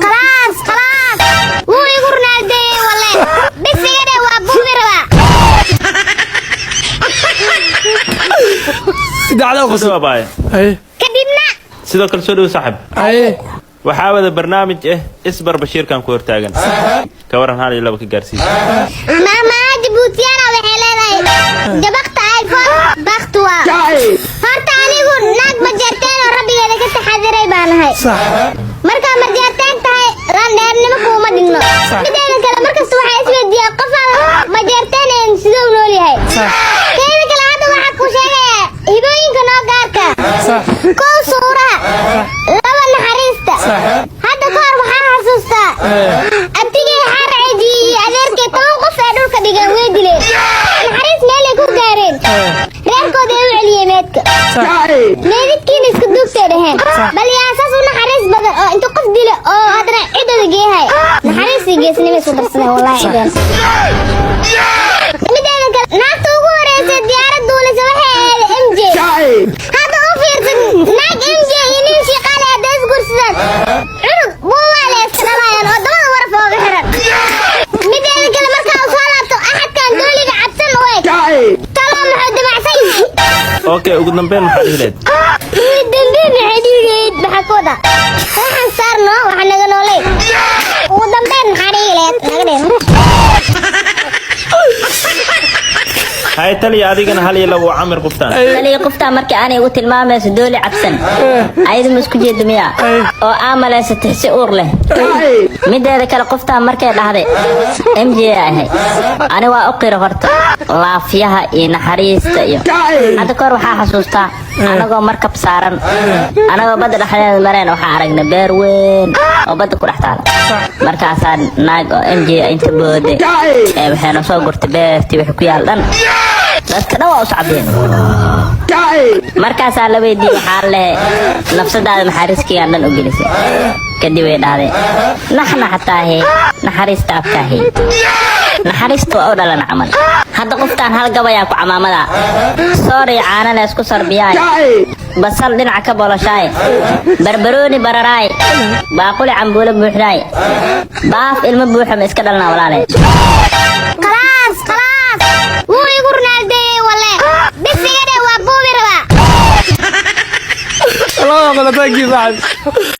Khalaas, khalaas, wuu igu Ronaaldeeyey walle. Bis iga dheh, waa buubi rabaa. Saddexda Soo qosol. dhawo, abaaye. Haye. Kadibna Sidoo kale soo dhawo, saaxib. Haye. Waxaa wada barnaamij isbar Bashiirkan ku hortaagan. Ka waran hal iyo laba ka gaarsiisa? Maamaha Jabuutiyana waxay leedahay jabaqta iPhone baktuwa. Horta anigu naag Majeerteen oo rabbigeeda ka taxadiray baan ahay. Markaa Majeerteen tahay, landheernimo kuuma dhigno. Mideeda kale, markasta waxaa isweydiiyaa qof aan Majeerteen een siduu nool yahay. Teeda kale, hadda waxaa ku sheegayaa hibooyinka noo gaarka. Kow, suuraha. Laba, naxariista. Hadda ka hor waxaan xasuustaa abtigay xaar ceejiye iyo adeerkay 10 qof ee dhulka dhigeen, way dileen. Naxariis meelay ku gaareen, reerkooda ay u celiyey meedka, meedadkiina iska duugtay dhaheen. Bal yaa saas u naxariis badan oo inta qof dila oo haddana ciddooda geehay? Naxariis iyo geesnimo isku darsadeen wallahi cideen. Mideeda kale, naagta ugu horeysa diyaarad duulisa waxay ahayd MJ. Hadda u fiirsan, naag MJ iyo nin shiiqaale hadday isguursadaan, cunug buuwaa la iska dhalayaan oo dabada waraf ooga xiran. Mideeda kale, markaa uu soo laabto axadkan dooliga cabsan u eg, talo muxuu damacsan yahay? Okay, ugu dambeyn maxaa dhihi lahayd? Ugu dambeyn maxay dhihi lahayd? Maxaa ku wada waxaan saarno waxa naga noolay? Ugu dambeyn maxaa dhihi lahayd? Naga dheh. Hay taliya, adigana hal iyo laba waa camir qoftaan. Taliya, qoftaa markii aanay igu tilmaamayso dooli cabsan, ayadu ma isku jeeda miyaa oo aa malaysa tixsi uur leh? Mideeda kale, qoftaa markay dhahday MJ ahay, ani waa u qira horta laafiyaha iyo naxariista. Iyo hadda kahor waxaa xasuustaa anagoo markab saaran, anagoo badda dhexdeeda mareen, waxaa aragnay beer weyn oo badda ku dhex taala. Markaasaa naag oo MJ inta booday ee waxayna soo gurtay beertii wixii ku yaal dhan. Dadka dhan waa u sacbiyeen. Markaasaa la weydiiyey, waxaa lehe, "Nafsadaada maxaa riskigan dhan u gelisay?" Kadib way dhahday, "Naxna xataahe naxariista abkaahe, naxariista waa u dhalan camal." Hadda qoftaan hal gabayaa ku camaamada: soori caana la isku sarbiyaay, basal dhinaca ka boloshaay, barbarooni bararaay, baaquli cambuulo buuxdaay, baaf ilmo buuxa ma iska dhalnaa walaale? Khalaas, khalaas, wuu igu Ronaaldeeyey walle. Bis iga dheh, waa buubi rabaa. Labada qolo, thank you, saaxib.